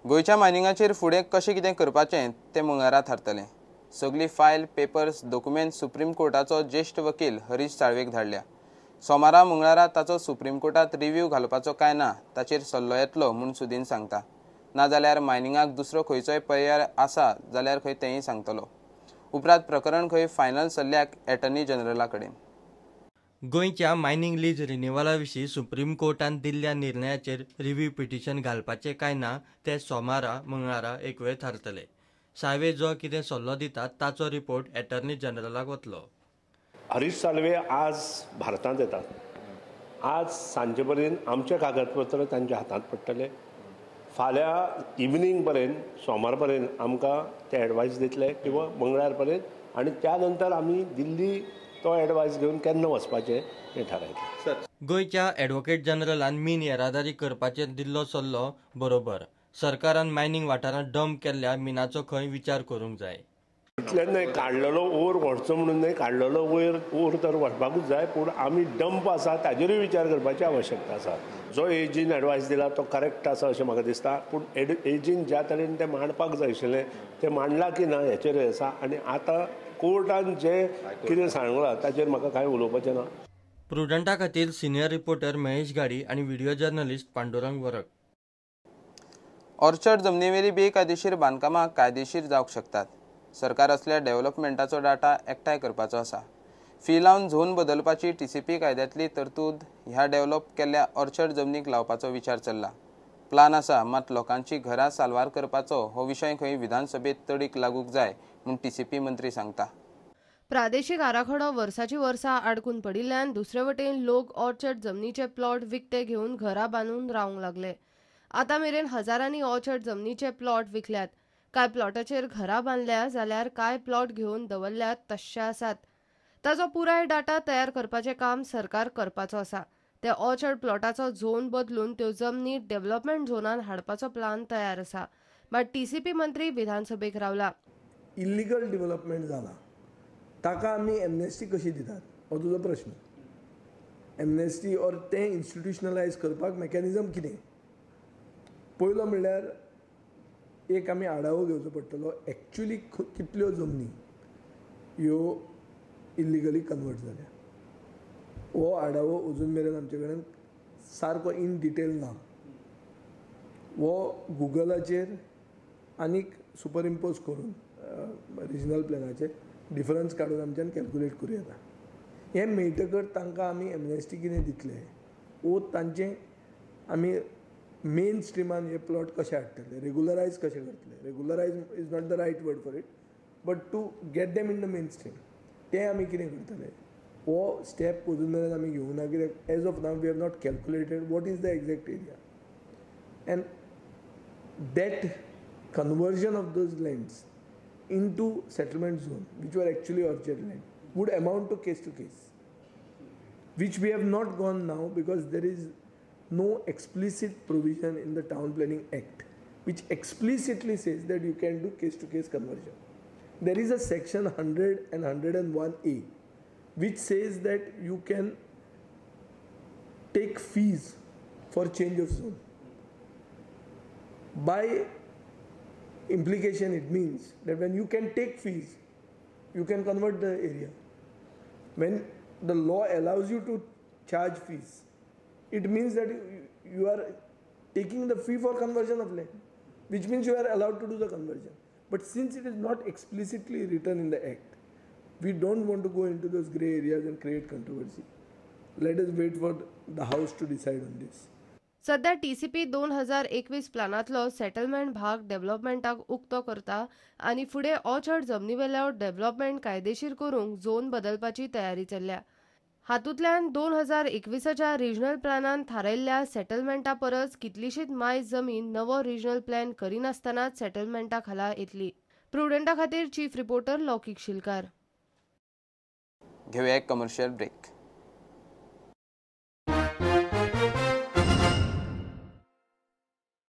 गोंयच्या मायनिंगाचेर फुडें कशें कितें करपाचें तें मंगळारा थारतलें. सगली फायल, पेपर्स, डॉक्युमेंट सुप्रीम कोर्टाचो ज्येश्ठ वकील हरीश साळवेक धाडल्या. सोमारा मंगळारा ताचो सुप्रीम कोर्टात रिव्ह्यू घालपाचो काय ना ताचेर सल्लो येतलो म्हूण सुदीन सांगता. नाजाल्यार मायनिंगाक दुसरो खंयचोय पर्याय आसा जाल्यार खंय तेंय सांगतलो. उपरांत प्रकरण खंय फायनल सल्ल्याक एटर्नी जनरला कडेन. गोंयच्या मायनिंग लीज रिन्युअला विशीं सुप्रीम कोर्टान दिल्ल्या निर्णयाचेर रिव्ह्यू पिटिशन घालपाचें काय ना तें सोमारा मंगळारा एक वेळ थारतले. साळवे जो कितें सल्लो दितात ताचो रिपोर्ट एटर्नी जनरलाक वतलो. हरीश साळवे आज भारतांत येतात. आज सांजे पर्यंत आमचे कागदपत्र तांच्या हातांत पडटले. फाल्यां इवनींग पर्यंत, सोमार पर्यंत आमकां ते एडवायस दितले किंवा मंगळार पर्यंत, आनी त्या नंतर आमी दिल्ली तो एडवायस घेवन केन्ना वचपाचें तें थारायतले. गोंयच्या एडवोकेट जनरलान मीन येरादारी करपाचेर दिल्लो सल्लो बरोबर. सरकारान मायनिंग वाठारांत डंप केल्ल्या मिनाचो खंय विचार करूंक जाय. इतल्यान न्हय काडलेलो ओर व्हरचो म्हणून न्हय, काडलेलो वयर ओर तर व्हरपाकूच जाय, पूण आमी डंप आसा ताजेरूय विचार करपाची आवश्यकता आसा. जो एजीन एडवायस दिला तो करेक्ट आसा अशें म्हाका दिसता, पूण एजीन ज्या तरेन तें मांडपाक जाय आशिल्लें तें मांडलां की ना हेचेर आसा. आनी आतां कोर्टान जें कितें सांगलां ताचेर म्हाका कांय उलोवपाचें ना. प्रुडंटा खातीर सिनियर रिपोर्टर महेश घाडी आनी व्हिडिओ जर्नलिस्ट पांडुरंग वरक. ऑर्चर्ड जमनीवेली बेकायदेशीर बांदकामां कायदेशीर जावंक शकतात. सरकार असल्या डेव्हलपमेंटाचो डाटा एकठांय करपाचो आसा. फी लावन झोन बदलपाची टीसीपी कायद्यांतली तरतूद ह्या डेव्हलप केल्ल्या ऑर्चर्ड जमनीक लावपाचो विचार चल्ला. प्लान आसा, मात लोकांची घरां साल्वार करपाचो हो विशय खंय विधानसभेत तडीक लागूंक जाय म्हूण टीसीपी मंत्री सांगता. प्रादेशीक आराखडो वर्साची वर्सां आडकून पडिल्ल्यान दुसरे वटेन लोक ऑर्चर्ड जमनीचे प्लॉट विकते घेवन घरां बांदून रावंक लागले. आतां मेरेन हजारांनी ऑर्चर्ड जमनीचे प्लॉट विकल्यात. कांय प्लॉटाचेर घरां बांदल्या जाल्यार कांय प्लॉट घेवन दवरल्यात तश्शे आसात. ताचो पुराय डाटा तयार करपाचें काम सरकार करपाचो आसा. ते ऑर्चर्ड प्लॉटाचो झोन बदलून त्यो जमनी डेव्हलपमेंट झोनान हाडपाचो प्लान तयार आसा. मात टीसीपी मंत्री विधानसभेक रावला. इल्लिगल डेव्हलपमेंट जाला ताका आमी एमनेस्टी कशी दितात हो तुजो प्रश्न. एमनेस्टी ऑर तें इन्स्टिट्युशनलायज करपाक मॅकॅनिजम कितें? पयलो म्हणल्यार एक आमी आढावो घेवचो पडटलो एक्चुली कितल्यो जमनी ह्यो इल्लिगली कन्वर्ट जाल्या. हो आढावो अजून मेरेन आमचे कडेन सारको इन डिटेल ना. हो गुगलाचेर आनीक सुपर इम्पोज करून रिजनल प्लॅनाचेर डिफरन्स काडून आमच्यान कॅल्कुलेट करूं येता. हें मेळटकच तांकां आमी एमनेस्टी कितें दितले वो तांचें आमी मेन स्ट्रिमान हे प्लॉट कशे हाडटले, रेगुलरायज कशे करतले. Regularise is not the right word for it, but to get them in the main stream तें आमी कितें करतले हो स्टेप अजून मेरेन आमी घेवंक ना. कित्याक as of now we have not calculated what is the exact area and that conversion of those lands into settlement zone, which were actually orchard land, would amount to case, which we have not gone now because there is no explicit provision in the Town Planning Act which explicitly says that you can do case to case conversion. There is a section 100 and 101A which says that you can take fees for change of zone. By implication, it means that when you can take fees, you can convert the area. When the law allows you to charge fees, it means that you are taking the fee for conversion of land, which means you are allowed to do the conversion. But since it is not explicitly written in the Act, we don't want to go into those grey areas and create controversy. Let us wait for the House to decide on this. सध्या TCP 2021 प्लानांतलो settlement भाग डेव्हलपमेंटाक उक्तो करता आनी फुडें orchard जमनीवेलो development कायदेशीर करूंक zone बदलपाची तयारी चल्ल्या. हातूंतल्यान 2021च्या रिजनल प्लानान थारायल्ल्या सेटलमेंटा परस कितलीशीच मायज जमीन नवो रिजनल प्लॅन करिनासतनाच सेटलमेंटा खाला येतली. प्रुडंटा खातीर चीफ रिपोर्टर लौकीक शिलकार. घेवया एक कमर्शियल ब्रेक.